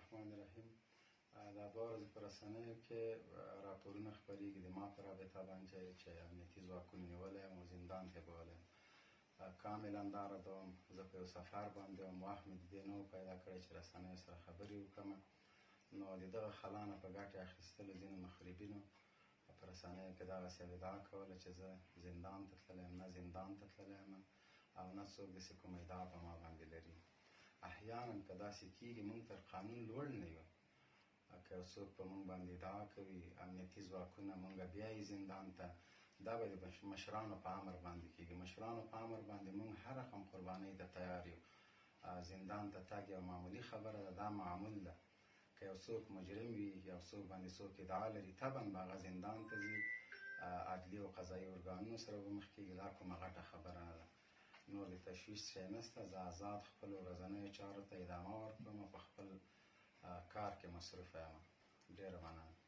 الرحمن الرحیم. دا دوه ورځې په رسنیو کې راپورونه خپرېږي د ما په رابطه باندې چې امنیتي ځواکونو نیولی یم او زندان ته بولی یم. کاملا دا ردوم، زه په یو سفر باندې وم، وخت مې د دې نه و پیدا کړی چې رسنیو سره خبرې وکړم. نو د دغه خلا نه په ګټې اخیستلو ځینو مخربینو په رسنیو کې دغسې ادعا کوله چې زه زندان ته تللی یم. نه زندان ته تللی یم او نه څوک داسې کومه ادعا په ما باندې لري. احیانا که داسې کېږي، موږ تر قانون لوړ نه یو. که یو څوک په موږ باندې ادعا کوي، امنیتي ځواکونه موږ بیایي زندان ته، دا به د مشرانو په امر باندې کېږي. مشرانو په امر باندې موږ هر رقم قربانۍ ته تیار یو. زندان ته تګ یو معمولي خبره ده، دا معمول ده. که یو څوک مجرم وي، یو څوک باندې څوک ادعا لري، طبعا به هغه زندان ته ځي، عدلي او قضایي ارګانونو سره به مخ کېږي. دا کومه غټه خبره نه ده. نور د تشویش شی نشته. زه آزاد خپلو ورځنیو چارو ته ادامه ورکوم او په خپل کار کې مصروف یم. ډېره مننه.